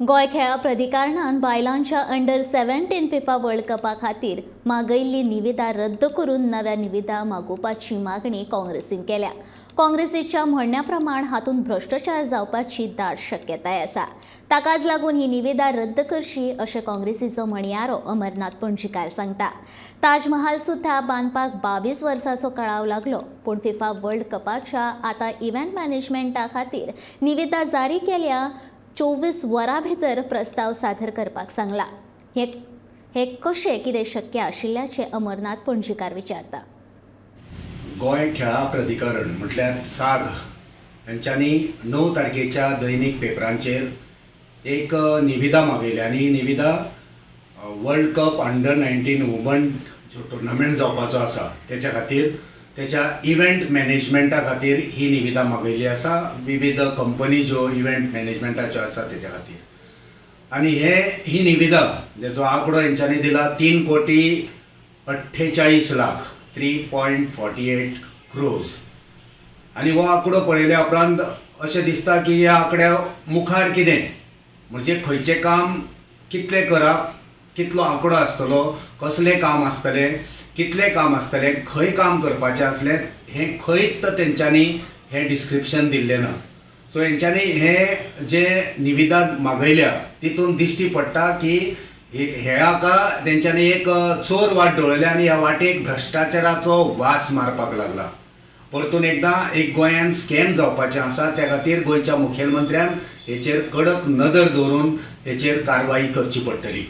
गोंय खेळां प्राधिकरणान बायलांच्या अंडर 17 फिफा वर्ल्ड कपा खातीर मागयल्ली निविदा रद्द करून नव्या निविदा मागोवपाची मागणी काँग्रेसीन केल्या. काँग्रेसीच्या म्हणण्या प्रमाण हातूंत भ्रश्टाचार जावपाची दाट शक्यताय आसा. ताकाच लागून ही निविदा रद्द करची अशें काँग्रेसीचो म्हणयारो अमरनाथ पणजीकार सांगता. ताजमहाल सुद्धा बांदपाक 22 वर्साचो कळाव लागलो, पूण फिफा वर्ल्ड कपाच्या आतां इव्हेंट मॅनेजमेंटा खातीर निविदा जारी केल्या 24 वरां भितर प्रस्ताव सादर करपाक सांगला. हे हे कशें कितें शक्य आशिल्ल्याचें अमरनाथ पणजीकार विचारता. गोंय खेळां प्राधिकरण म्हटल्यार साग हेंच्यांनी 9 तारखेच्या दैनीक पेपरांचेर एक निविदा मागयल्या आनी ही निविदा वर्ल्ड कप अंडर 19 वुमन जो टुर्नामेंट जावपाचो आसा तेच्या खातीर, तेच्या इव्हेंट मॅनेजमेंटा खातीर ही निविदा मागयल्ली आसा. विविध कंपनी ज्यो इव्हेंट मॅनेजमेंटाच्यो आसा तेच्या खातीर. आनी हे ही निविदा जेचो आंकडो हेंच्यांनी दिला 3 कोटी 48 लाख, 3.48 crores. आनी हो आंकडो पळयल्या उपरांत अशें दिसता की ह्या आंकड्या मुखार कितें, म्हणजे खंयचें काम कितलें करप, कितलो आंकडो आसतलो, कसलें काम आसतलें, कितलें काम आसतलें, खंय काम करपाचें आसलें, हें खंयच तेंच्यांनी हें डिस्क्रिप्शन दिल्लें ना. सो हेंच्यांनी हे जे निविदा मागयल्या तितून दिश्टी पडटा की हे हाका तेंच्यांनी एक चोर वाट दवरल्या आनी ह्या वाटेक भ्रश्टाचाराचो वास मारपाक लागला. परतून एकदां एक गोंयान स्कॅम जावपाचें आसा. त्या खातीर गोंयच्या मुखेलमंत्र्यान हेचेर कडक नदर दवरून हेचेर कारवाई करची पडटली.